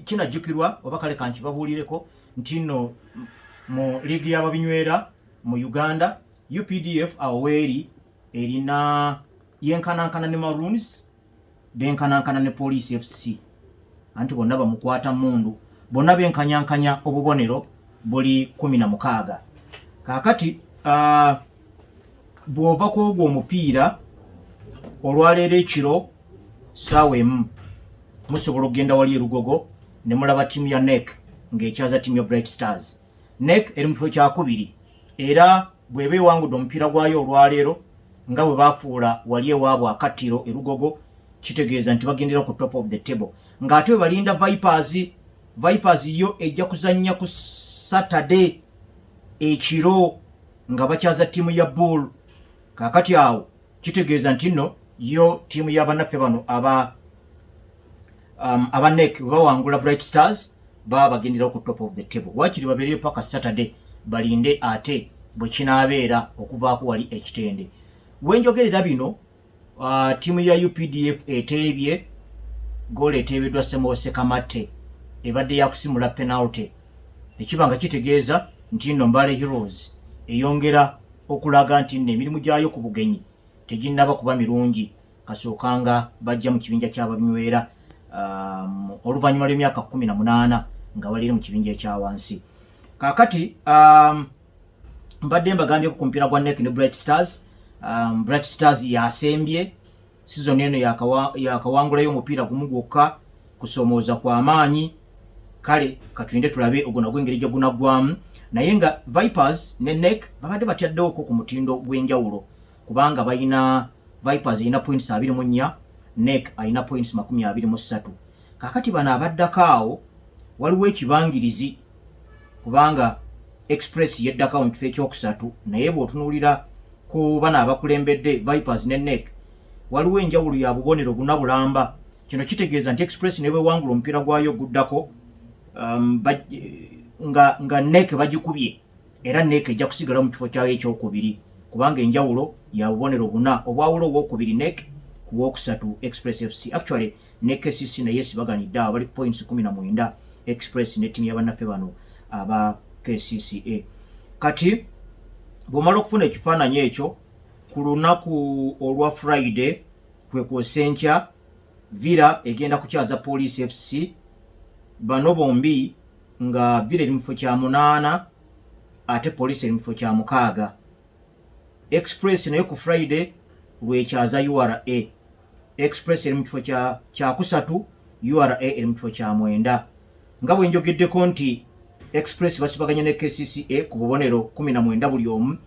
Kinajjukirwa oba kale kankibabuulireko nti nno mu liigi y'ababinywera mu Uganda, UPDF awo weeri erina yenkanankana ne Maroons, benkanankana ne Police FC, anti bonna bamukwata mundu, bonna benkanyankanya obubonero buli 16. Kaakati bw'ova ku ogwo omupiira, olwaleero ekiro 1:00 musobola okugenda wali erugogo ne mulaba ttiimu ya NEC ng'ekyaza ttiimu ya Bright Stars. NEC eri mu kifo kyakubiri, era bw'eba ewangudde omupiira gwayo olwaleero nga bwe bafuula wali ewaabwe akattiro erugogo, kitegeeza nti bagendera ku top of the table, ng'ate bwe balinda Vipers. Vipers yo ejja kuzannya ku Saturday ekiro nga bakyaza ttiimu ya Bull. Kaakati awo kitegeeza nti nno yo ttiimu y'abannaffe bano aba NEC bwe bawangula Bright Stars, baba bagendera ku top of the table. Wakiri babeereyo paka Saturday, balinde ate bwe kinaabeera okuvaako wali ekitende. Wenjogerera bino, ttiimu ya UPDF eteebye goolo eteebeddwa Semose Kamatte, ebadde yakusimula penalty, ekiba nga kitegeeza nti nno Mbale Heroes eyongera okulaga nti nno emirimu gyayo ku bugenyi teginnaba kuba mirungi kasookanga bajja mu kibinja ky'ababinywera oluvannyuma lw'emyaka 18 nga baliri mu kibinja ekya wansi. Kaakati mbadde mbagambyeko ku mupiira gwa NEC ne Bright Stars. Bright Stars yasembye season eno, yakawangulayo omupiira gumu gwokka, kusoomooza kw'amaanyi. Kale katulinde tulabe ogwo nagwo engeri gye gunaggwamu, naye nga Vipers ne NEC babadde batyaddewoko ku mutindo gw'enjawulo, kubanga balina, Vipers erina points 24, NEC alina points 23. Kaakati bano abaddako awo waliwo ekibangirizi, kubanga Express yeddako mu kifo ekyokusatu, naye bw'otunuulira ku bano abakulembedde, Vipers ne NEC, waliwo enjawulo ya bubonero buna bulamba. Kino kitegeeza nti Express ne bwewangula omupiira gwayo oguddako nga NEC bagikubye, era NEC ejja kusigala mu kifo kyayo ekyokubiri, kubanga enjawulo ya bubonero buna obwawulo owokubiri NEC ku wokusatu Express FC. Actually ne KCC naye esibaganidde awo, bali ku points 19, Express ne ttiimu y'abannaffe bano aba KCCA. Kati bw'omala okufuna ekifaananyi ekyo, ku lunaku olwa Friday, kwe kwosa enkya, Villa egenda kukyaza Police FC. Bano bombi nga Villa eri mu kifo kya munaana ate Police eri mu kifo kya mukaaga. Express naye ku Friday lwekyaza URA. Express eri mu kifo kyakusatu, URA eri mu kifo kya mwenda. Nga bwe njogeddeko nti Express basibaganya ne KCCA ku bubonero 19 buli omu,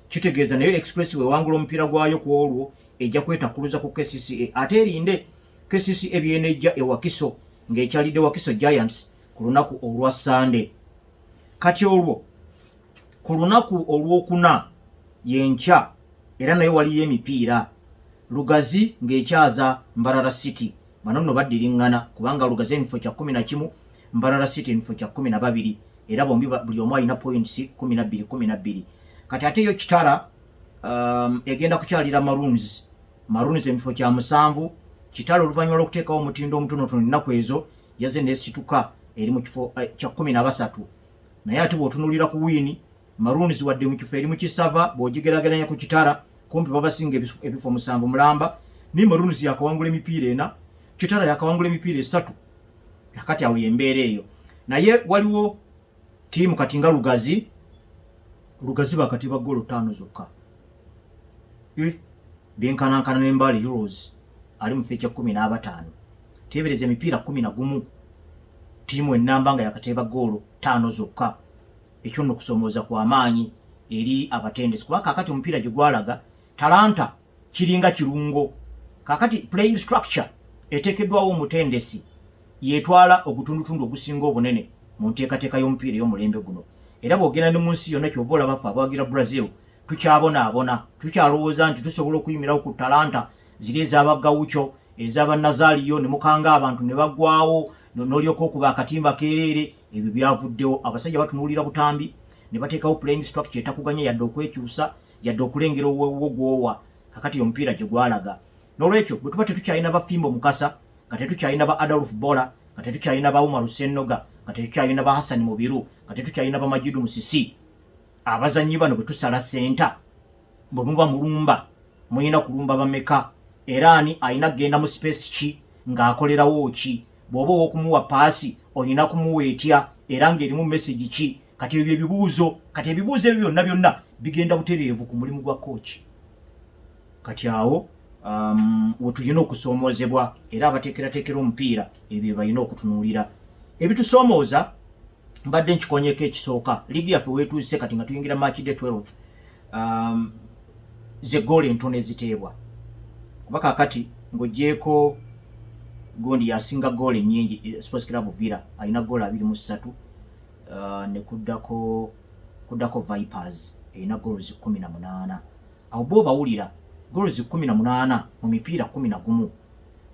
kitegeeza naye Express wewangula omupiira gwayo ku olwo ejja kwetakkuluza ku KCCA, ate erinde KCCA byenejja ewakiso ng'ekyalidde Wakiso Giants ku lunaku olwa Sande. Kati olwo ku lunaku olwokuna yenkya era naye waliyo emipiira, Lugazi ng'ekyaza Mbarara City. Bano nno baddiriŋŋana, kubanga Lugazi emifo kya 11, Mbarara City emifo kya 12, era bombi buli omu alina points 12 12. Kati ate yo Kitara egenda kukyalira Maroons. Maroons emifo kya musanvu. Kitara oluvannyuma lw'okuteekawo omutindo omutonotono ennaku ezo yaze nesituka eri mu kifo kya 13, naye ate bw'otunuulira ku wiini, Maroons wadde mu kifo eri mu kisava, bw'ogigeraageranya ku Kitara kumpi babasinga ebifo musanvu mulamba, naye Maroons yakawangula emipiira ena, Kitara yakawangula emipiira esatu. Kakati awo yembeera eyo, naye waliwo ttiimu kati nga Lugazi. Lugazi bakati ba ggoolo ttaano zokka. Byenkanankana ne Mbale Heroes ali mu kifo ekya 15. Teebereza emipiira 11, ttiimu ennamba nga yakateeba ggoolo ttaano zokka. Ekyo nno kusoomooza kwa maanyi eri abatendesi, kuba kaakati omupiira gye gwalaga talanta kiringa kirungo. Kaakati playing structure eteekeddwawo omutendesi yetwala ogutundutundu ogusinga obunene mu nteekateeka y'omupiira ey'omulembe guno. Era bw'ogenda ne mu nsi yonna, kyova olaba ffe abawagira Brazil tukyabonaabona, tukyalowooza nti tusobola okuyimirawo ku talanta ziri ez'abagawuco, ez'abanazaaliyo, ne mukanga abantu ne baggwawo, n'olyoka okuba akatimba keereere. Ebyo byavuddewo. Abasajja batunuulira butambi ne bateekawo playing structure etakuganya yadde okwekyusa, yadde okulengera owuwo gwowa. Kakati omupiira gye gwalaga, n'olwekyo bwe tuba tetukyalina ba Fimbo Mukasa, nga tetukyalina ba Adolf Bola. Nga tetukyalina ba Umaru Ssennoga, nga tetukyalina ba Hassan Mubiru, nga tetukyalina ba Majidu Musisi. Abazannyi bano bwe tusala senta, bwe muba mulumba mulina kulumba bameka, era ani alina kugenda mu space ki ng'akolerawo ki? Bw'oba ow'okumuwa paasi olina kumuwa etya era ng'erimu message ki? Kati ebyo ebibuuzo, kati ebibuuzo ebyo byonna byonna bigenda butereevu ku mulimu gwa kooki. Kati awo wetulina okusoomoozebwa, era abateekerateekera omupiira ebyo balina okutunuulira. Ebitusoomooza mbadde nkikonyeko. Ekisooka, liigi yaffe weetuuse kati nga tuyingira match day 12, ze goolo entono eziteebwa, kuba kakati ng'ogyeko gundi yasinga goolo ennyingi, Sports Club Villa alina goolo 23, ne kuddako Vipers erina goals 18. Awo bo bawulira goals 18 mu mipiira 11,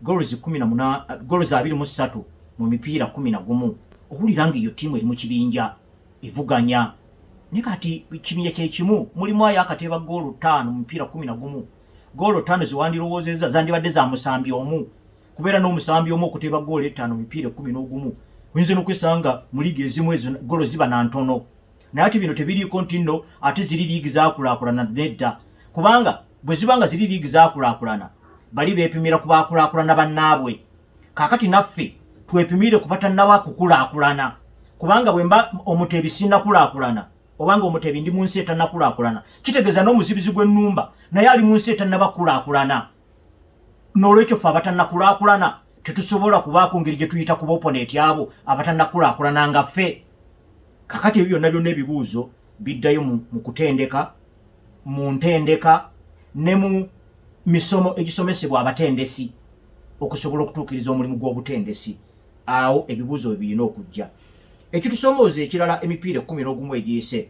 goals 18, goals 23 mu mipiira 11, owulira nga eyo ttiimu eri mu kibinja evuganya. Naye kati kibinja kyekimu mulimu ayo akateeba goolo 5 mu mipiira 11. Goolo 5 zewandirowoozezza zandibadde za musambi omu, kubeera n'omusambi omu okuteeba goolo 5 mu mipiira 11, oyinza n'okwesanga mu liigi ezimu ezo goolo ziba na ntono. Naye ate bino tebiriiko nti nno ate ziri liigi zakulaakulana. Nedda, kubanga bwe ziba nga ziri liigi zakulaakulana, bali beepimira ku bakulaakulana bannaabwe. Kaakati naffe twepimire ku batannaba kukulaakulana, kubanga bwe mba omuteebi sinnakulaakulana, obanga omuteebi ndi mu nsi etannakulaakulana, kitegeeza n'omuzibizi gw'ennumba naye ali mu nsi etannaba kukulaakulana. N'olwekyo ffe abatannakulaakulana tetusobola kubaako ngeri gye tuyita ku ba opponent abo abatannakulaakulana nga ffe. Kakati ebyo byonna byonna ebibuuzo biddayo mu kutendeka, mu ntendeka ne mu misomo egisomesebwa abatendesi okusobola okutuukiriza omulimu gw'obutendesi. Awo ebibuuzo bwe birina okujja. Ekitusomooza ekirala, emipiira 11 egiyise,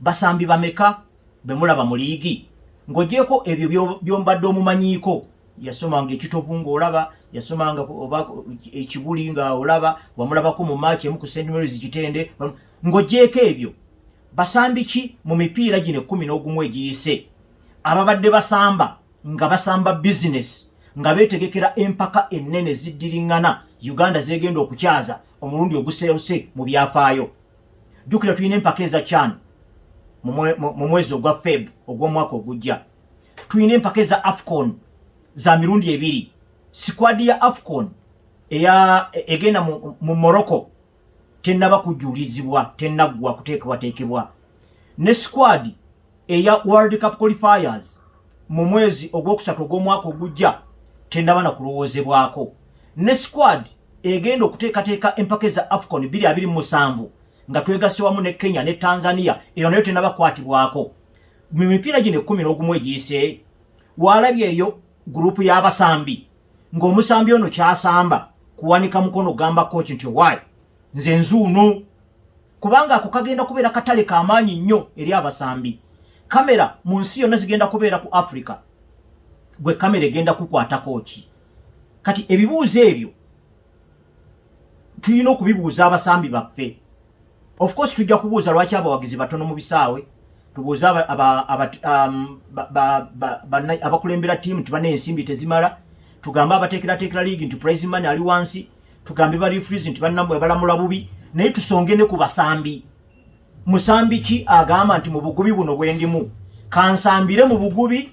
basambi bameka bwe mulaba mu liigi ng'ogyeko ebyo byombadde omumanyiiko? Yasomanga ekitovu ng'olaba, yasomanga oba ekibuli nga olaba wamulabako mu maaki emu ku St Mary's Kitende. Ng'ogyeko ebyo, basambi ki mu mipiira gino 11 egiyise ababadde basamba nga basamba bizinesi, nga beetegekera empaka ennene ziddiriŋŋana Uganda zegenda okukyaza omulundi oguseose mu byafaayo? Jjukira tulina empaka eza CHAN mu mwezi ogwa Feb ogw'omwaka ogujja, tulina empaka eza AFCON za mirundi ebiri. Squad ya AFCON eya egenda mu Morocco tennaba kujulizibwa, tennaggwa kuteekebwateekebwa, ne squad eya World Cup qualifiers mu mwezi ogwokusatu ogw'omwaka ogujja tennaba na kulowoozebwako, ne squad egenda okuteekateeka empaka eza AFCON 2027 nga twegasse wamu ne Kenya ne Tanzania, eyo nayo tennaba kukwatibwako. Mu mipiira gino 11 egiyise, waalabye eyo group y'abasambi ng'omusambi ono kyasamba kuwanika mukono gamba kooki nti, "Owaayi, nze nzuuno," kubanga ako kagenda kubeera katale kamaanyi nnyo eri abasambi. Kamera mu nsi yonna zigenda kubeera ku Africa, gwe kamera egenda kukwatako ki? Kati ebibuuzo ebyo tulina okubibuuza abasambi baffe. Of course tujja kubuuza lwaki abawagizi batono mu bisaawe, tubuuze abakulembera ttiimu nti bana ensimbi tezimala, tugambe abateekerateekera liigi nti prize money ali wansi, tugambe ba referees nti bannammwe balamula bubi, naye tusonge ne ku basambi. Musambi ki agamba nti mu bugubi buno bwendimu kansambire mu bugubi,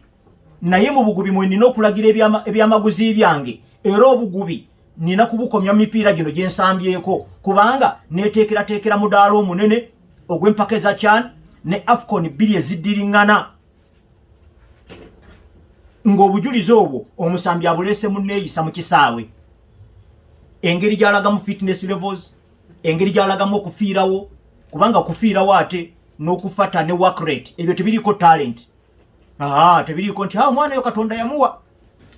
naye mu bugubi mwe nina okulagira ebyamaguzi byange, era obugubi nina kubukomya mu mipiira gino gye nsambyeko, kubanga neteekerateekera mudaala omunene ogw'empaka eza CHAN ne AFCON bbiri eziddiriŋŋana, ng'obujulizi obwo omusambi abuleese mu neeyisa mu kisaawe, engeri gy'alagamu fitness levels, engeri gy'alagamu okufiirawo, kubanga kufiirawo ate n'okufata ne work rate, ebyo tebiriiko talent. Aa, tebiriiko nti omwana oyo Katonda yamuwa,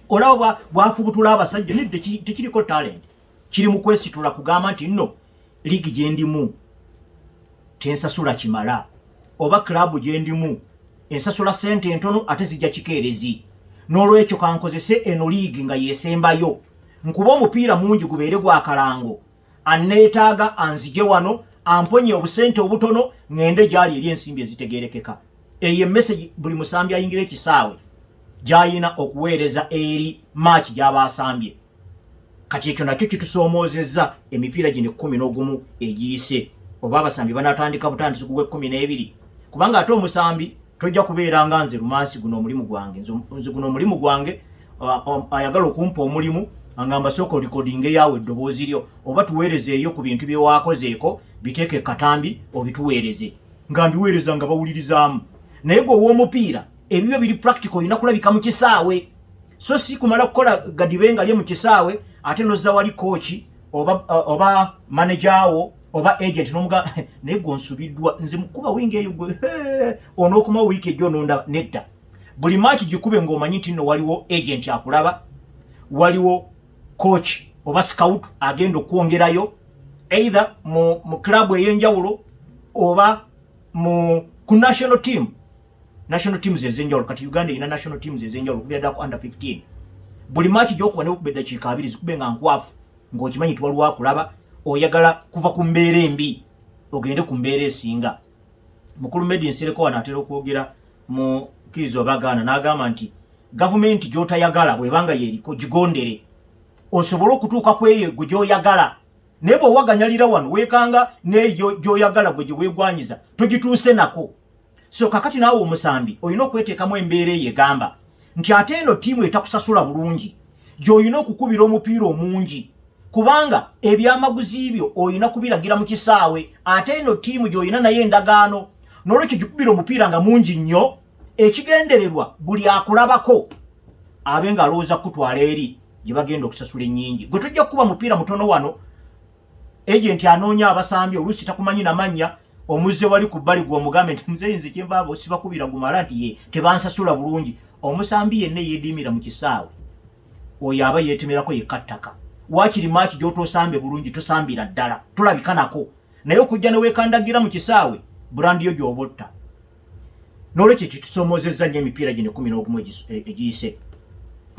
olaba bwafubutula abasajja. Nedda, tekiriko talent, kiri mu kwesitula kugamba nti nno liigi gye ndimu tensasula kimala, oba club gye ndimu ensasula sente entono ate zijja kikeerezi, n'olwekyo kankozese eno liigi nga yesembayo nkuba omupiira mungi gubeere gwa kalango, anneetaaga anzije wano amponye obusente obutono ŋŋende gyali eri ensimbi ezitegerekeka. Eyo emessage buli musambi ayingira ekisaawe gy'ayina okuweereza eri maaki gy'aba asambye. Kati ekyo nakyo kitusoomoozezza emipiira gino 11 egiyise, oba abasambi banaatandika butandisi ku gw'e-12, kubanga ate omusambi tojja kubeera nga nze Lumansi. Guno omulimu gwange, nze guno omulimu gwange, ayagala okumpa omulimu angamba, "Sooka orikodinga yaawe eddoboozi lyo, oba tuweerezeeyo ku bintu bye waakozeeko, biteeke katambi obituweereze." Nga mbiweereza nga bawulirizaamu. Naye gwe ow'omupiira, ebibyo biri practical, olina kulabika mu kisaawe, so si kumala kukola gadibe nga lye mu kisaawe, ate nozza wali coach oba manager wo oba agent nomuga, "Naye gwe onsubiddwa, nze mukuba wingi eyo, gwe onookumawo wiiki ejjo ononda." Nedda, buli match gikube ng'omanyi nti nno waliwo agent akulaba, waliwo coach oba scout agenda okwongerayo either mu club ey'enjawulo oba ku national team, national teams ez'enjawulo. Kati Uganda erina national teams ez'enjawulo okuvira ddala ku under 15. Buli match gy'okuba ne okuba eddakiika 20, zikube nga nkwafu, ng'okimanyi nti waliwo akulaba, oyagala kuva ku mbeera embi ogende ku mbeera esinga. Mukulu Medi Nsereko wano atera okwogera mu kkiriza obagaana, n'agamba nti gavumenti gy'otayagala bw'ebanga yeriko, gigondere osobole okutuuka ku eyo gwe gy'oyagala. Naye bw'owaganyalira wano, weekanga n'eyo gy'oyagala gwe gye weegwanyiza togituuse nako. So kakati naawe omusambi olina okweteekamu embeera eyo egamba nti ate eno ttiimu etakusasula bulungi gy'olina okukubira omupiira omungi, kubanga ebyamaguzi byo olina kubiragira mu kisaawe. Ate eno ttiimu gy'olina naye endagaano, n'olwekyo gikubira omupiira nga mungi nnyo, ekigendererwa buli akulabako abe ng'alowooza kukutwala eri gye bagenda okusasula ennyingi. Gwe tojja kukuba mupiira mutono wano, agent anoonya abasambi oluusi takumanyi namannya, omuzze wali ku bbali, gwe omugambe nti, "Muzeeyi, nze kyenva abo sibakubira gumala nti ye tebansasula bulungi." Omusambi yenna yeediimira mu kisaawe, oyo aba yeetemerako yekka ttaka. Waakiri match gy'otoosambe bulungi, tosambira ddala, tolabika nako, naye okujja ne weekandagira mu kisaawe, brand yo gy'oba otta. N'olwekyo kitusomoozezza nnyo emipiira gino 11 egiyise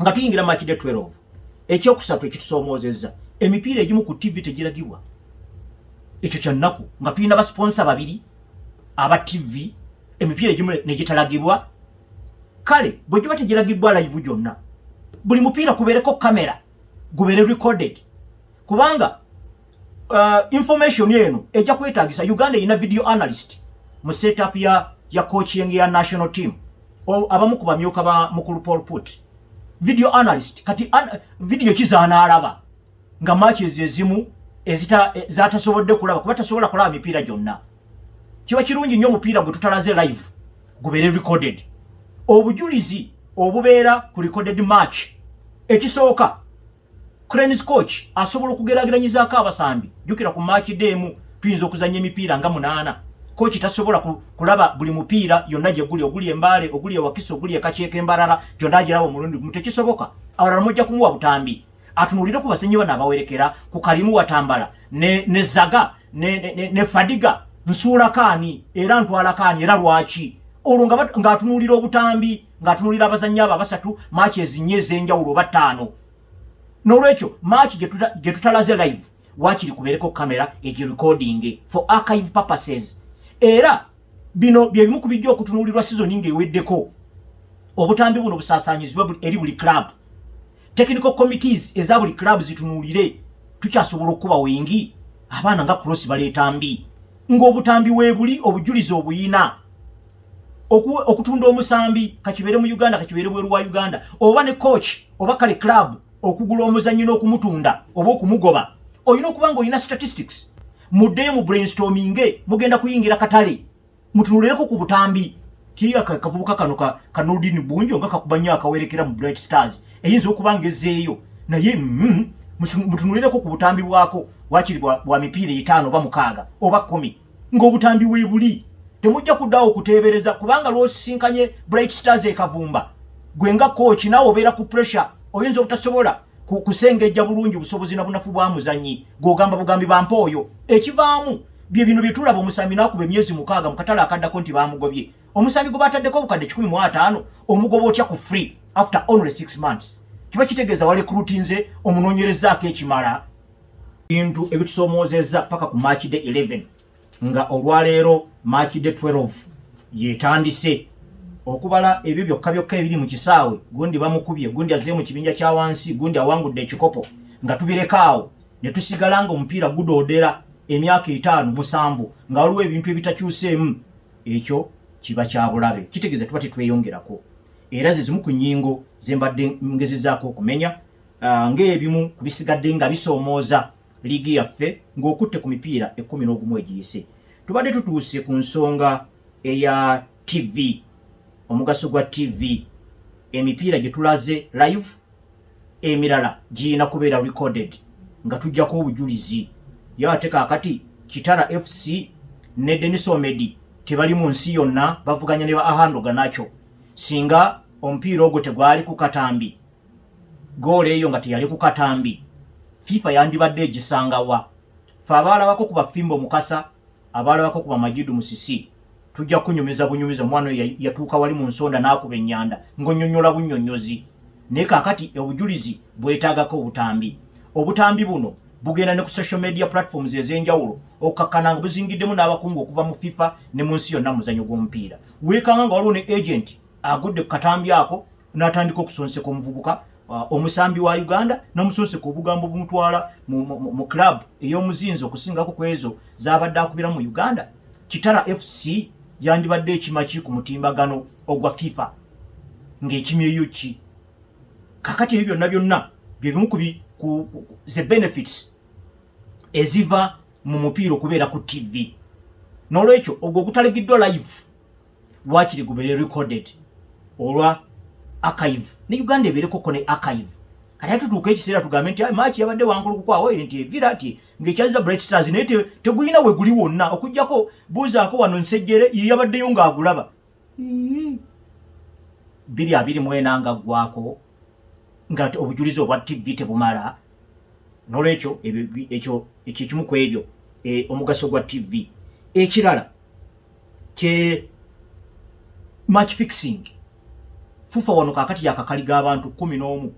nga tuyingira match day 12. Ekyokusatu ekitusomoozezza, emipiira egimu ku TV tegiragibwa. Ekyo kyannaku, nga tulina ba sponsor babiri aba TV, emipiira egimu negitalagibwa. Kale bwe giba tegiragibwa live gyonna, buli mupiira kubeereko kamera, gubeere recorded, kubanga information eno ejja kwetaagisa. Uganda erina video analyst mu setup ya coaching ya national team, abamu ku bamyuka ba mukulu Paul Put, video analyst. Kati video kizaanaalaba nga matches ezimu zatasobodde kulaba, kuba tasobola kulaba mipiira gyonna. Kiba kirungi nnyo omupiira gwe tutalaze live gubeere recorded. Obujulizi obubeera ku recorded match, ekisooka, Cranes coach asobola okugeraageranyizaako abasambi. Jjukira ku match day emu tuyinza okuzannya emipiira nga munaana. Coach tasobola kulaba buli mupiira yonna gye guli, oguli Embaale, oguli Ewakiso, oguli Ekakyeka, Embalala, gyonna agiraba omulundi gumu, tekisoboka. Abalala mujja kumuwa butambi atunuulire ku basenyi bano abawerekera ku Kalimu, Watambala ne Zaga ne Fadiga, nsuulakaani era ntwalakaani era lwaki. Olwo ng'atunuulira obutambi, ng'atunuulira abazannyi abo abasatu, match ezinnya ez'enjawulo oba ttaano. N'olwekyo match gye tutalaze live, waakiri kubeereko kamera egirecording for archive purposes. Era bino bye bimu ku bijja okutunuulirwa sizoni ng'eweddeko. Obutambi buno busaasaanyizibwe eri buli club, technical committees eza buli club zitunuulire, tukyasobola okuba wingi abaana nga cross baleeta mbi, ng'obutambi weebuli, obujulizi obuyina. Okutunda omusambi, kakibeere mu Uganda, kakibeere bweru wa Uganda, oba ne coach oba kale club okugula omuzannyi n'okumutunda oba okumugoba, olina okuba nga olina statistics. Muddeyo mu brainstorminge, mugenda kuyingira katale, mutunulireko ku butambi kiri kavubuka kano ka Nordin Bunjo nga kakuba nnyo akawerekera mu Bright Stars, eyinza okuba nga ezzeeyo, naye mutunulireko ku butambi bwako, wakiri bwa mipiira 5 oba 6 oba 10, ng'obutambi weebuli. Temujja kuddawo okuteebereza, kubanga lwosisinkanye Bright Stars ekavumba, gwe nga coach naawe obeera ku pressure, oyinza obutasobola kusengejja bulungi busobozi na bunafu bwa muzannyi gw'ogamba bugambi bampa oyo. Ekivaamu bye bino bye tulaba, omusambi n'akuba emyezi 6 mu katale akaddako nti bamugobye. Omusambi gwe bataddeko obukadde 150, omugoba otya ku free after only 6 months? Kiba kitegeeza warecruitinze omunoonyerezaako ekimala. Bintu ebitusomoozezza paka ku match day 11, nga olwaleero match day 12 yetandise. Okubala ebyo byokka byokka ebiri mu kisaawe, gundi bamukubye, gundi azze mu kibinja kya wansi, gundi awangudde ekikopo. Nga tubirekaawo ne tusigala nga omupiira gudoodera emyaka 5 7 nga waliwo ebintu ebitakyuseemu, ekyo kiba kya bulabe, kitegeeza tuba tetweyongerako. Era ze zimu ku nnyingo ze mbadde ngezezaako okumenya ng'ebimu ku bisigadde nga bisoomooza liigi yaffe ng'okutte ku mipiira 11 egiyise. Tubadde tutuuse ku nsonga eya TV, omugaso gwa TV, emipiira gye tulaze live, emirala girina kubeera recorded nga tujjako obujulizi. Ye ate kaakati Kitara FC ne Denis Omedi tebali mu nsi yonna, bavuganya ne ba Ahando Ganakyo. Singa omupiira ogwo tegwali ku katambi, goolo eyo nga teyali ku katambi, FIFA yandibadde egisangawa? Fe abaalabako ku bafimbo Mukasa, abaalabako ku bamajidu Musisi, tujja kunyumiza bunyumiza. Omwana oyo yatuuka wali mu nsonda n'akuba ennyanda ng'onnyonnyola bunnyonnyozi, naye kaakati obujulizi bwetaagako obutambi. Obutambi buno bugenda ne ku social media platforms ez'enjawulo, okukakkana nga buzingiddemu n'abakungu okuva mu FIFA ne mu nsi yonna muzanyo gw'omupiira. Weekanga nga waliwo ne agent agudde ku katambi ako n'atandika okusonseka omuvubuka omusambi wa Uganda, n'omusonseka obugambo bumutwala mu club ey'omuzinzi okusingako ku ezo z'abadde akubira mu Uganda. Kitara FC yandibadde ekimaki ku mutimbagano ogwa FIFA ng'ekimyeyo ki? Kakati ebyo byonna byonna bye bimu ku the benefits eziva mu mupiira okubeera ku TV. N'olwekyo ogwo ogutalegiddwa live lwakiri gubeere recorded olwa archive, ne Uganda ebeerekoko ne archive. Kati ate tutuuka ekiseera tugambe nti match yabadde Wankulukuku nti evira nti ng'ekyaziza Bright Stars, naye tegulina we guli wonna okuggyako buuzaako wano Nsejjere ye yabaddeyo ng'agulaba 2024 nga ggwako nga obujulizi obwa TV tebumala. N'olwekyo ekyo ekimu ku ebyo omugaso gwa TV. Ekirala kye match fixing. FUFA wano kakati yakakaliga abantu 11,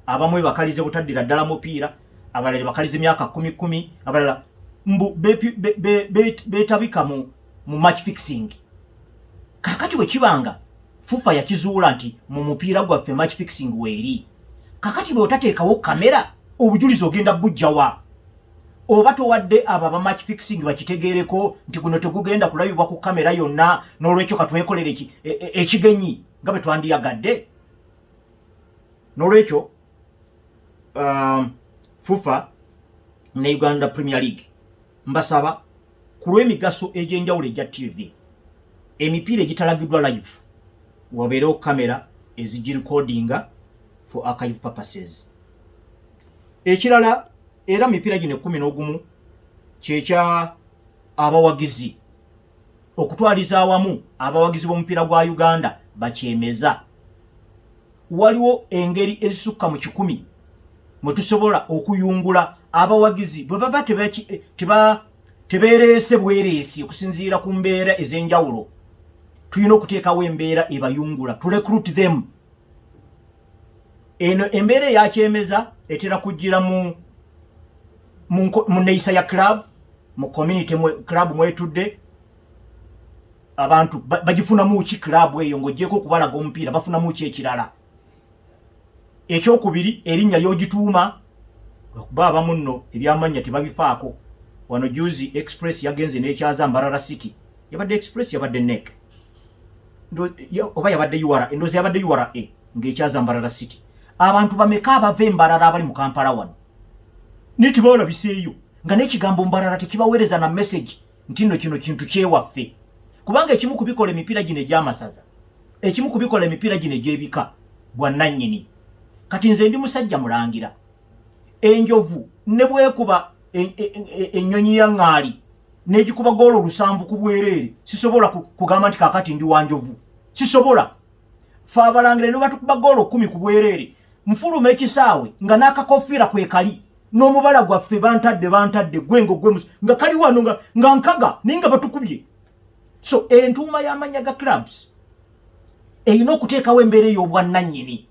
abamu bakalize butaddira ddala mupiira, abalala bakalize emyaka 10 10, abalala mbu beetabika mu match fixing. Kakati bwe kibanga FUFA yakizuula nti mu mupiira gwaffe match fixing weeri, kakati bwe otateekawo kamera, obujulizi ogenda bujjawa? Oba towadde abo aba match fixing bakitegeereko nti guno tegugenda kulabibwa ku kamera yonna, n'olwekyo katwekolere ekigenyi nga bwe twandiyagadde. N'olwekyo FUFA ne Uganda Premier League, mbasaba ku lw'emigaso egy'enjawulo egya TV, emipiira egitalagiddwa live wabeerewo kamera ezigirecordinga for archive purposes. Ekirala era mipiira gino 11 kyekya abawagizi. Okutwaliza awamu abawagizi b'omupiira gwa Uganda bakyemeza waliwo engeri ezisukka mu 100 mwe tusobola okuyungula abawagizi bwe baba tebeereese bwereesi okusinziira ku mbeera ez'enjawulo. Tulina okuteekawo embeera ebayungula, to recruit them. Eno embeera eyakyemeza etera kujjira mu neeyisa ya club, mu community club mwetudde. Abantu bagifunamu ki club eyo ng'oggyeko okubalaga omupiira? Bafunamu ki ekirala? Ekyokubiri, erinnya ly'ogituuma, lwakuba abamu nno ebyamannya tebabifaako. Wano juzi Express yagenze n'ekyaza Mbarara City. Yabadde Express, yabadde NEC oba yabadde URA? Endowooza yabadde URA ng'ekyaza Mbarara City. Abantu bameka abava embarara abali mu Kampala wano naye tebalabiseeyo, nga n'ekigambo Mbarara tekibaweereza na message nti nno kino kintu kyewaffe? Kubanga ekimu ku bikola emipiira gino egy'amasaza, ekimu ku bikola emipiira gino egy'ebika, bwannannyini. Kati nze ndi musajja mulangira, enjovu ne bwekuba ennyonyi ya ŋŋaali n'egikuba goolo 7 ku bwereere, sisobola kugamba nti kaakati ndi wa njovu, sisobola. Fe abalangira ne batukuba goolo 10 ku bwereere, nfuluma ekisaawe nga n'akakofiira kwe kali n'omubala gwaffe, bantadde bantadde gwengo gwe nga kali wano nga nkaga, naye nga batukubye. So entuuma y'amannya ga clubs erina okuteekawo embeera ey'obwannannyini.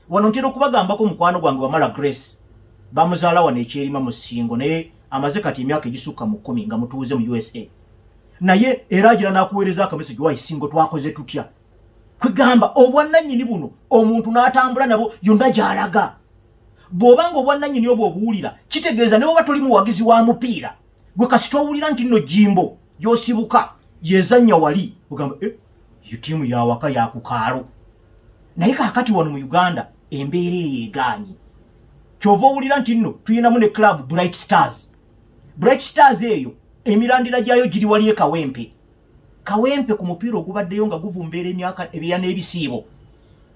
Wano ntera okubagambako mukwano gwange Wamala Grace, bamuzaala wano ekyerima mu Ssingo, naye amaze kati emyaka egisukka mu 10 nga mutuuze mu USA, naye era agira n'akuweereza akamessage, "Wayi Ssingo, twakoze tutya?" Kwegamba obwannannyini buno omuntu n'atambula nabo yonna gy'alaga. Bw'oba nga obwannannyini obwo obuwulira, kitegeeza ne bwoba toli muwagizi wa mupiira, gwe kasita owulira nti nno jimbo gy'osibuka yezannya wali, ogamba, "Eh, yo ttiimu yawaka yakukaalo." Naye kaakati wano mu Uganda embeera eyo egaanyi. Kyova owulira nti nno tuyinamu ne club Bright Stars. Bright Stars eyo emirandira gyayo giri wali e Kawempe. Kawempe ku mupiira ogubaddeyo nga guvumbeera emyaka ebyeya n'ebisiibo,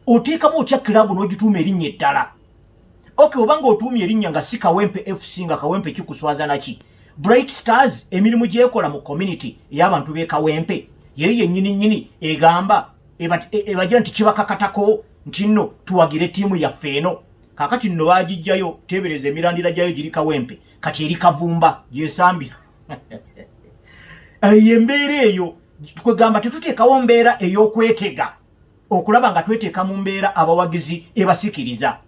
oteekamu otya club n'ogituuma erinnya eddala? Ok, obanga otuumye erinnya nga si Kawempe FC, nga Kawempe kikuswaza naki? Bright Stars emirimu gyekola mu community ey'abantu b'e Kawempe yeyo yennyini nnyini egamba ebagira nti kibakakatako nti nno tuwagire ttiimu yaffe eno. Kaakati nno baagijjayo, teebereza, emirandira gyayo giri Kawempe, kati eri Kavumba gyesambira. Eyo embeera eyo kwegamba tetuteekawo mbeera ey'okwetega okulaba nga tweteeka mu mbeera abawagizi ebasikiriza.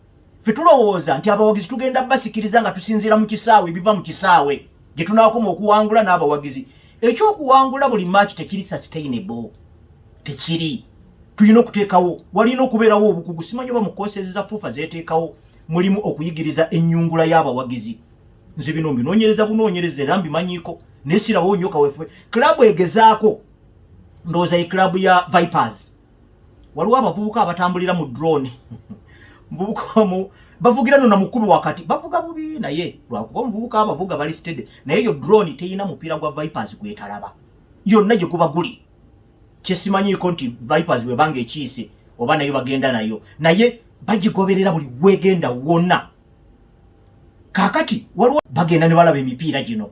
Ffe tulowooza nti abawagizi tugenda basikiriza nga tusinziira mu kisaawe, ebiva mu kisaawe gye tunaakoma okuwangula n'abawagizi. Ekyokuwangula buli match tekiri sustainable, tekiri. Tulina okuteekawo, walina okubeerawo obukugu. Simanyi oba mu courses za FUFA zeeteekawo mulimu okuyigiriza ennyungula y'abawagizi. Nze bino mbinoonyereza bunoonyereza era mbimanyiiko, naye sirawo nnyo kaweefube. Club egezaako, ndowooza ye club ya Vipers, waliwo abavubuka abatambulira mu drone. Muvubuka omu bavugira no namukubi wakati, bavuga bubi, naye lwakuba omuvubuka abavuga bali steady, naye eyo drone teyina mupiira gwa Vipers gwetalaba yonna gye guba guli. Kyesimanyiiko nti Vipers bwebanga ekiise oba nayo bagenda nayo, naye bagigoberera buli wegenda wonna. Kaakati waliwo bagenda ne balaba emipiira gino,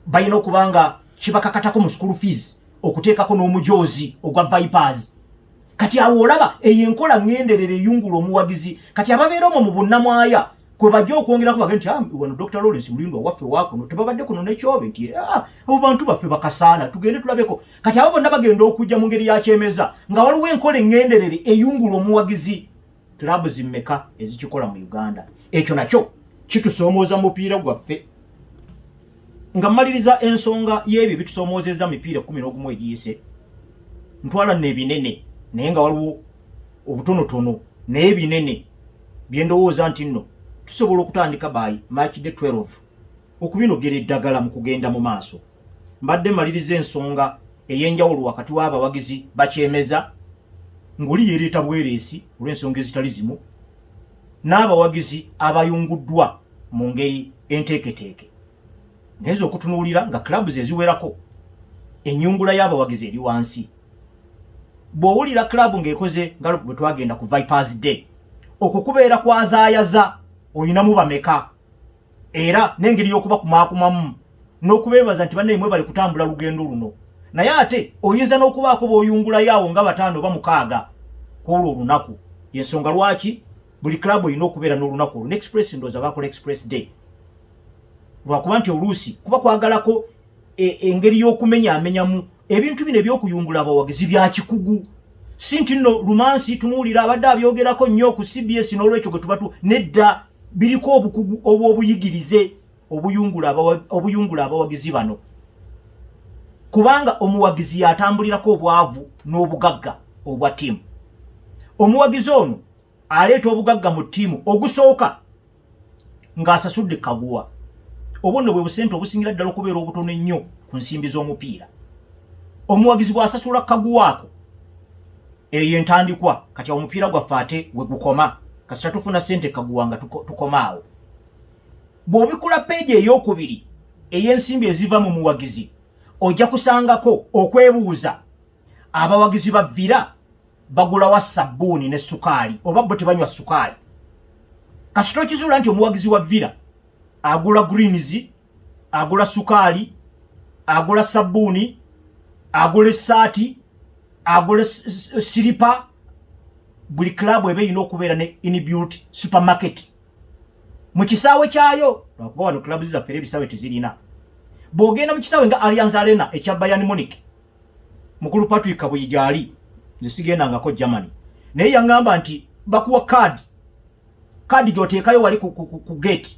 balina okuba nga kibakakatako mu school fees okuteekako n'omujoozi ogwa Vipers. Kati awo olaba eyo enkola ŋŋenderera eyungula omuwagizi. Kati ababeera omwo mu bunnamwaya kwe bajja okwongerako bagende nti, "Ah, wano Dr Lawrence Mulindwa waffe wakuno, tebabadde kuno nekyobe nti, ah, abo bantu baffe bakasaana, tugende tulabeko." Kati abo bonna bagenda okujja mu ngeri yakyemeza nga waliwo enkola eŋŋenderere eyungula omuwagizi. Club zimmeka ezikikola mu Uganda? Ekyo nakyo kitusoomooza mu mupiira gwaffe. Nga mmaliriza ensonga y'ebyo ebitusomoozezza mipiira 11 egiyise, ntwala nno ebinene, naye nga waliwo obutonotono, naye ebinene bye ndowooza nti nno tusobola okutandika by match day 12 okubinogera eddagala mu kugenda mu maaso. Mbadde mmaliriza ensonga ey'enjawulo wakati w'abawagizi bakyemeza ng'oli yeereeta bwereesi olw'ensonga ezitali zimu n'abawagizi abayunguddwa mu ngeri enteeketeeke. Ngenza okutunuulira nga clubs eziwerako ennyungula y'abawagizi eri wansi. Bw'owulira club ng'ekoze nga bwe twagenda ku Vipers Day, okwo kubeera kwazaayaza oyinamu bameka, era n'engeri y'okubakumakumamu n'okubeebaza nti bannaye mwebale kutambula lugendo luno. Naye ate oyinza n'okubaako b'oyungulayo awo nga bataano oba mukaaga kwolwo olunaku. Yensonga lwaki buli club erina okubeera n'olunaku olwo. Ne Express ndowooza bakola Express Day, lwakuba nti oluusi kuba kwagalako engeri y'okumenyaamenyamu ebintu bino ebyokuyungula abawagizi bya kikugu. Si nti nno Lumansi tumuwulira abadde abyogerako nnyo ku CBS, n'olwekyo gwe tuba tu nedda. Biriko obukugu obw'obuyigirize obuyungula abawagizi bano, kubanga omuwagizi yatambulirako obwavu n'obugagga obwa ttiimu. Omuwagizi ono aleeta obugagga mu ttiimu ogusooka ng'asasudde kaguwa. Obwo nno bwe busente obusingira ddala okubeera obutono ennyo ku nsimbi z'omupiira. Omuwagizi bw'asasula kaguwa ako, eyo entandikwa. Kati awo omupiira gwaffe ate we gukoma, kasita tufuna sente kaguwa nga tukoma awo. Bw'obikula peegi ey'okubiri ey'ensimbi eziva mu muwagizi, ojja kusangako okwebuuza abawagizi ba Villa bagulawa sabbuuni ne sukaali, oba bo tebanywa sukaali. Kasita okizuula nti omuwagizi wa Villa agula greens, agula sukaali, agula sabbuuni, agula essaati, agula siripa, buli club eba erina okubeera ne inbuilt supermarket mu kisaawe kyayo, lwakuba wano clubs zaffe era ebisaawe tezirina. Bw'ogenda mu kisaawe nga Allianz Arena ekya Bayern Munich, mukulu Patrick Kabuyi gyali, nze sigendangako Germany, naye yaŋŋamba nti bakuwa kaadi, kaadi gy'oteekayo wali ku gate.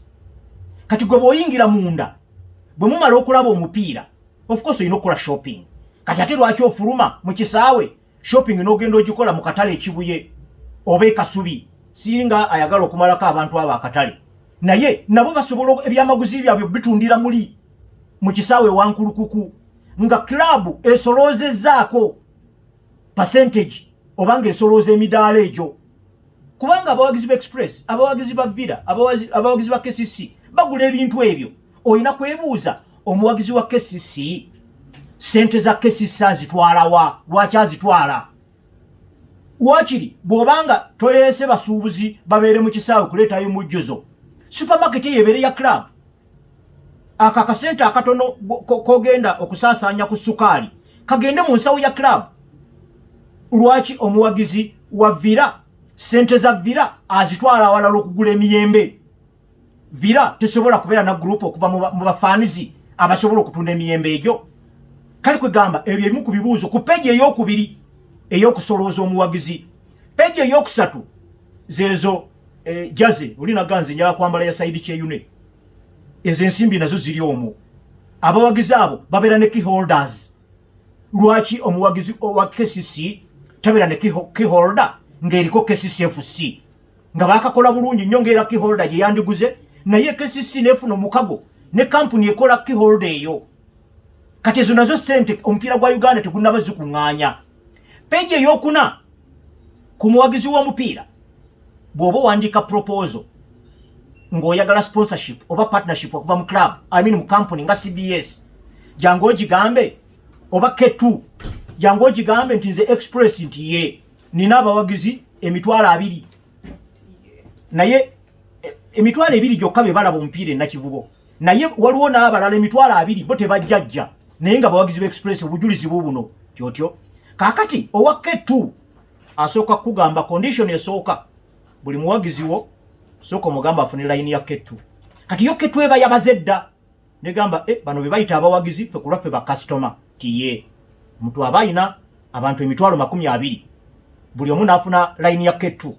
Kati gwe bw'oyingira munda, bwe mumala okulaba omupiira, of course olina okukola shopping. Kati ate lwaki ofuluma mu kisaawe? Shopping n'ogenda ogikola mu katale ekibuye oba ekasubi. Singa ayagala okumalako abantu abo akatale, naye nabo basobola ebyamaguzi byabwe bitundira muli mu kisaawe Wankulukuku, nga club esoloozezzaako percentage oba ng'esolooza emidaala egyo, kubanga abawagizi ba Express, abawagizi ba Villa, abawagizi ba KCC bagula ebintu ebyo. Olina kwebuuza, omuwagizi wa KCC sente za KCC azitwalawa? Lwaki azitwala? Wakiri bw'obanga toyeese basuubuzi babeere mu kisaawe kuleetayo mujjuzo, supermarket eyo ebeere ya club. Ako akasente akatono kogenda okusaasaanya ku sukaali kagende mu nsawo ya club. Lwaki omuwagizi wa Villa sente za Villa azitwala awalala okugula emiyembe? Villa tesobola kubeera na group okuva mu bafaanizi abasobola okutunda emiyembe egyo? Kale kwegamba ebyo ebimu ku bibuuzo ku page eyokubiri ey'okusolooza omuwagizi. Page eyokusatu zeezo jersey olinaga nze njala kwambala ya Saidi Kyeyune. Ezo ensimbi nazo ziri omwo. Abawagizi abo babeera ne keyholders. Lwaki omuwagizi wa KCC tabeera ne keyholder ng'eriko KCCFC, nga bakakola bulungi nnyo, ng'era keyholder gye yandiguze, naye KCC nefuna omukago ne kampuni ekola keyholder eyo? Kati ezo nazo sente omupiira gwa Uganda tegunaba zikuŋŋaanya. Page eyokuna ku muwagizi w'omupiira, bw'oba owandiika proposal ng'oyagala sponsorship oba partnership okuva mu club, I mean mu company nga CBS, jangu ogigambe, oba K2, jangu ogigambe nti nze Express, nti ye nina abawagizi 20,000, naye 20,000 gyokka be balaba omupiira enakivubo, naye waliwo n'abalala 20,000 bo tebajjajja, naye nga bawagizi ba Express, obujulizi bubuno tyotyo. Kaakati owa K2 asooka kugamba condition esooka, buli muwagizi wo sooka omugamba afune layini ya K2. Kati yo K2 eba yabaze dda negamba bano be bayita abawagizi, ffe ku lwaffe bakasitoma. Tiye omuntu aba ayina abantu 20,000, buli omu n'afuna layini ya K2,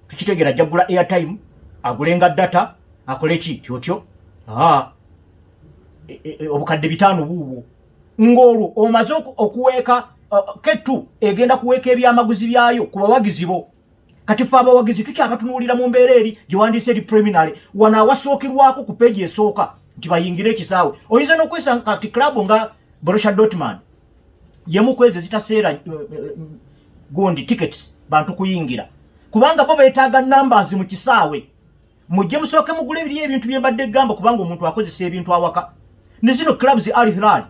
tukitegeera ajja kugula airtime, agulenga data, akole ki tyotyo. 500,000 buubwo, ng'olwo omaze okuweeka K2 egenda kuweeka ebyamaguzi byayo ku bawagizi bo. Kati fe abawagizi tukyabatunuulira mu mbeera eri gye wandiise eri preliminary wano awasookerwako ku page esooka nti bayingire ekisaawe. Oyinza n'okwesanga kati club nga Borussia Dortmund yemu kwezi ezitaseera gundi tickets bantu kuyingira, kubanga bo beetaaga numbers mu kisaawe. Mujje musooke mugule ebiri ebintu bye mbadde gamba, kubanga omuntu akozesa ebintu awaka. Ne zino clubs, Al Hilal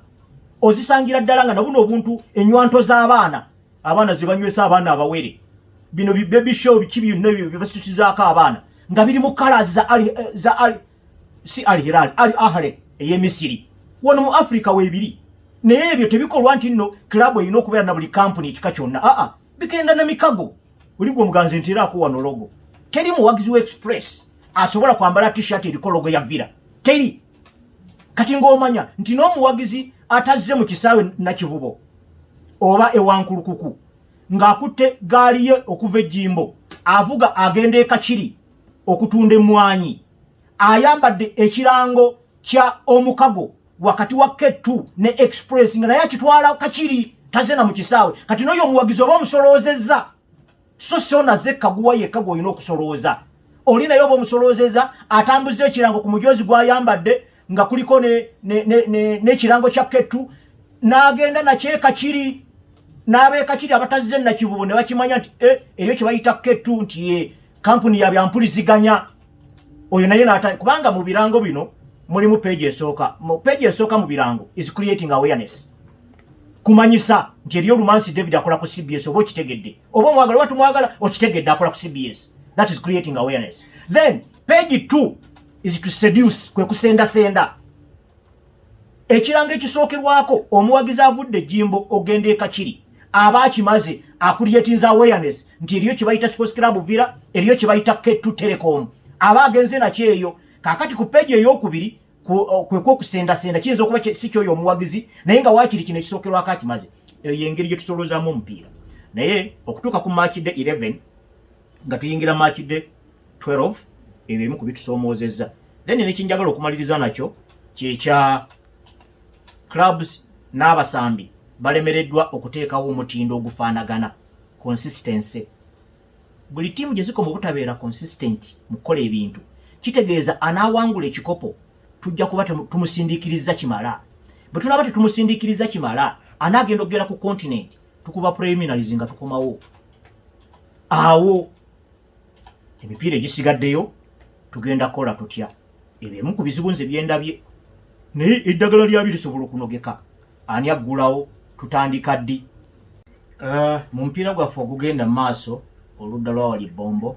ozisangira ddala nga nabuno obuntu, enywanto z'abaana, abaana ze banywesa abaana abawere, bino bi baby show, biki byonna ebyo bye basitukizaako abaana, nga biri mu colours za Al, si Al Hilal, Al Ahly ey'e Misiri. Wano mu Africa weebiri, naye ebyo tebikolwa nti nno club erina okubeera na buli kampuni ekika kyonna. Aa, bigenda na mikago. Oli gwe omuganzi nteraako wano logo. Teri muwagizi wa Express asobola kwambala T-shirt eriko logo ya Villa, teri. Kati ng'omanya nti n'omuwagizi atazze mu kisaawe Nakivubo oba ewankulukuku, ng'akutte gaali ye okuva ejjimbo, avuga agenda ekakiri okutunda emmwanyi, ayambadde ekirango kya omukago wakati wa K2 ne Express, nga naye akitwala Kakiri, tazena mu kisaawe. Kati n'oyo omuwagizi oba omusoloozezza, so si onaze kaguwa yekka gw'olina okusolooza, oli naye oba omusoloozezza atambuza ekirango ku mujozi gw'ayambadde nga kuliko n'ekirango kya K2, n'agenda nakyeka kiri n'abeekakiri abatazze Nakivubo ne bakimanya nti eriyo kye bayita K2, nti ye kampuni ya byampuliziganya. Oyo naye nata, kubanga mu birango bino mulimu page esooka. Mu page esooka mu birango is creating awareness, kumanyisa nti eriyo Lumansi David akola ku CBS, oba okitegedde oba omwagala oba tumwagala, okitegedde akola ku CBS. That is creating awareness. Then page 2 is to seduce, kwe kusendasenda. Ekirango ekisookerwako, omuwagizi avudde ejjimbo ogenda ekakiri aba akimaze acreatinze awareness nti eriyo kye bayita Sports Club Villa, eriyo kye bayita K2 Telecom, aba agenze nakyo eyo. Kaakati ku page eyokubiri kwe kwokusendasenda, kiyinza okuba si kyoyo omuwagizi, naye nga waakiri kino ekisookerwako akimaze. Eyo yengeri gye tusolozaamu omupiira. Naye okutuuka ku match day 11, nga tuyingira match day 12, ebyo ebimu ku bitusomoozezza. Then nekinjagala okumaliriza nakyo kyekya clubs n'abasambi balemereddwa okuteekawo omutindo ogufaanagana, consistency. Buli ttiimu gye zikoma obutabeera consistent mu kukola ebintu, kitegeeza anaawangula ekikopo tujja kuba tumusindiikirizza kimala. Bwe tunaaba tetumusindiikirizza kimala, anaagenda okugenda ku continent, tukuba preliminaries nga tukomawo awo. Emipiira egisigaddeyo tugenda kukola tutya? Ebyo emu ku bizibu nze byendabye, naye eddagala lyabyo lisobola okunogeka. Ani aggulawo? Tutandika ddi? Mu mupiira gwaffe ogugenda mu maaso oludda lwa wali Bombo,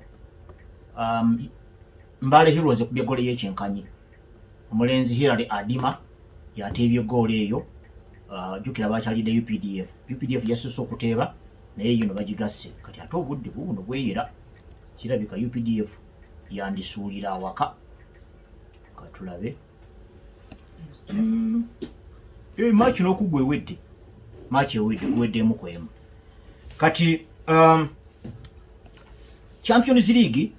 Mbale Heroes ekubye ggoolo y'ekyenkanyi. Omulenzi Hilary Adima yateebye ggoolo eyo. Jjukira bakyalidde UPDF. UPDF yasoose okuteeba, naye yino bagigasse. Kati ate obudde bubuno bweyera, kirabika UPDF yandisuulira awaka. Katulabe. Match n'okugwa ewedde, match ewedde, guwedde emu ku emu. Kati Champions League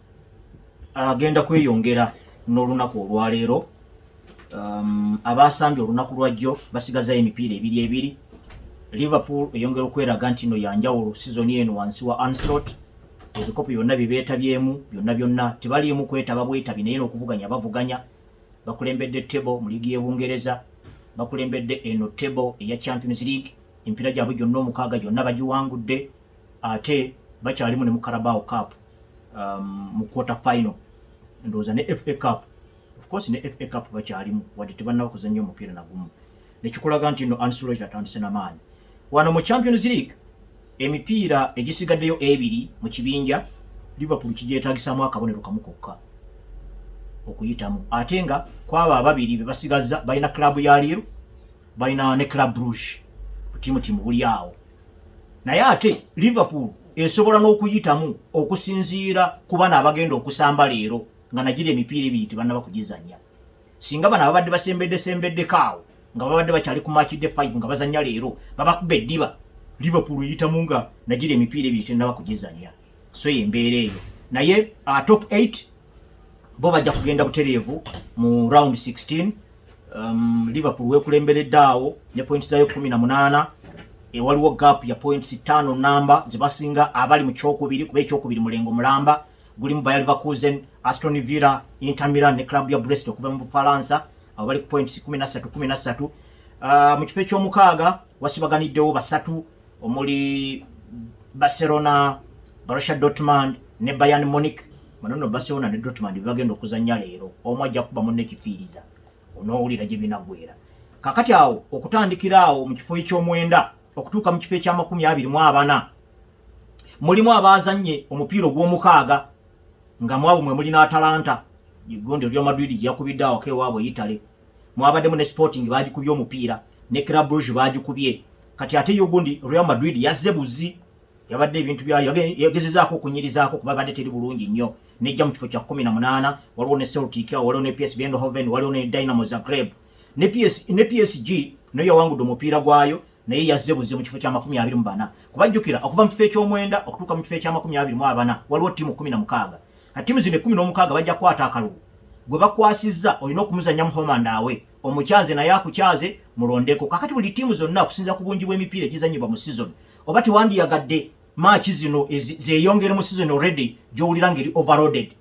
agenda kweyongera n'olunaku olwaleero. Abasambye olunaku lwajjo basigazayo emipiira ebiri ebiri. Liverpool eyongera okweraga nti no yanjawulo sizoni eno wansi wa Arne Slot. Ebikopo byonna bye beetabyemu byonna byonna tebaliimu kwetaba bwetabi, naye n'okuvuganya bavuganya. Bakulembedde table mu liigi y'e Bungereza, bakulembedde eno table eya Champions League. Emipiira gyabwe gyonna omukaaga gyonna bagiwangudde, ate bakyalimu ne mu Carabao Cup mu quarter final, ndowooza ne FA Cup, of course ne FA Cup bakyalimu, wadde tebannaba kuzannya omupiira nagumu, nekikulaga nti no Arne Slot atandise n'amaanyi. Wano mu Champions League emipiira egisigaddeyo ebiri mu kibinja, Liverpool kigyetaagisaamu akabonero kamu kokka okuyitamu, ate nga kwabo ababiri be basigazza balina club ya Lille, balina ne Club Brugge, butiimu tiimu buli awo. Naye ate Liverpool esobola n'okuyitamu okusinziira ku bano abagenda okusamba leero, nga nagira emipiira ebiri tebannaba kugizannya. Singa bano ababadde basembedde sembeddeko awo nga babadde bakyali ku match day 5 nga bazannya leero, babakuba eddiba, Liverpool eyitamu nga nagira emipiira ebiri tennaba kugizannya. So embeera eyo, naye top 8 bo bajja kugenda butereevu mu round 16. Liverpool wekulemberedde awo ne points zayo 18. Ewaliwo gap ya points 5 namba zebasinga abali mu kyokubiri, kuba ekyokubiri mulengo mulamba gulimu Bayer Leverkusen, Aston Villa, Inter Milan ne club ya Brest okuva mu Bufalansa. Abo bali ku points 13 13. Mu kifo ekyomukaaga wasibaganiddewo basatu omuli Barcelona, Borussia Dortmund ne Bayern Munich. Bano Barcelona ne Dortmund bagenda okuzannya leero, omu ajja kuba munne kifiiriza, onoowulira gye binaggwera. Kakati awo okutandikira awo mu kifo ekyomwenda okutuuka mu kifo eky'amakumi abiri mu abana, mulimu abaazannye omupiira ogw'omukaaga, nga mwabo mwe muli n'Atalanta gondi Real Madrid gye yakubidde awaka ewaabwe Italy. Mwabaddemu ne Sporting baagikubye omupiira, ne Club Brugge baagikubye. Kati ate yo gundi Real Madrid yazze buzi, yabadde ebintu byayo yagezezaako okunyirizaako kuba badde teri bulungi nnyo, nejja mu kifo kya 18. Waliwo ne Celtic awo, waliwo ne PSV Eindhoven, waliwo ne Dynamo Zagreb ne PSG nayo yawangudde omupiira gwayo, naye yazze buzi mu kifo kya 24. Kubajjukira okuva mu kifo ekyomwenda okutuuka mu kifo eky'amakumi abiri mu abana waliwo ttiimu 16. Kati ttiimu zino 16 bajja kukwata akalulu. Gwe bakwasizza olina okumuzannya mu home and away, omukyaze naye akukyaze, mulondeko. Kakati buli ttiimu zonna okusinziira ku bungi bw'emipiira egizannyibwa mu season, oba tewandiyagadde match zino zeeyongere mu season already gy'owulira ng'eri overloaded,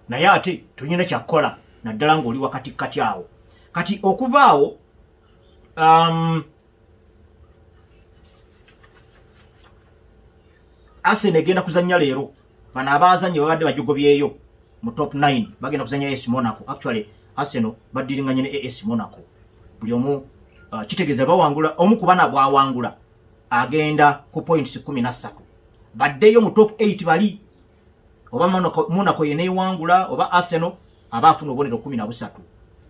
naye ate tolina kyakkola, naddala ng'oli wakati kati awo. Kati okuva awo Arsenal egenda kuzannya leero. Bano abaazannye babadde bagigobyeyo mu top 9, bagenda kuzannya AS Monaco. Actually Arsenal baddiringanye ne AS Monaco. Buli omu kitegeeza bawangula, omu ku bana bwawangula agenda ku points 13, baddeyo mu top 8 bali oba Monaco yeneewangula oba Arsenal aba afuna obubonero 13.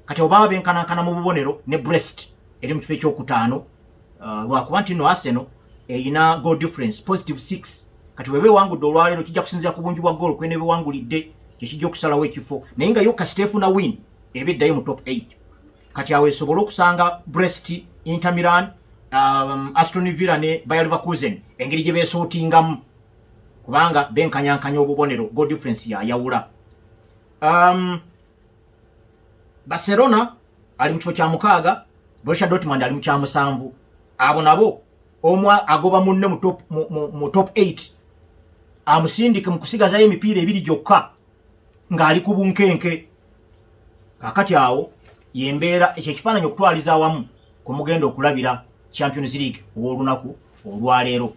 Kati oba benkanankana mu bubonero ne Brest eri mu kifo ekyokutaano, lwakuba nti no Arsenal erina goal difference positive 6. Kati weba ewangudde olwaleero, kijja kusinziira ku bungi bwa goal kwene bewangulidde, kyekijja okusalawo ekifo, naye nga yo kasita efuna win eba eddayo mu top 8. Kati awo esobole okusanga Brest, Inter Milan, Aston Villa ne Bayer Leverkusen engeri gye beesootingamu, kubanga benkanyankanya obubonero, goal difference yayawula. Barcelona ali mu kifo kya mukaaga, Borussia Dortmund ali mu kya musanvu. Abo nabo omu agoba munne mu top 8. Amusindike mu kusigazayo emipiira ebiri gyokka ng'ali ku bunkenke. Kaakati awo yembeera ekyo ekifaananyi okutwaliza awamu kwe mugenda okulabira Champions League ow'olunaku olwaleero.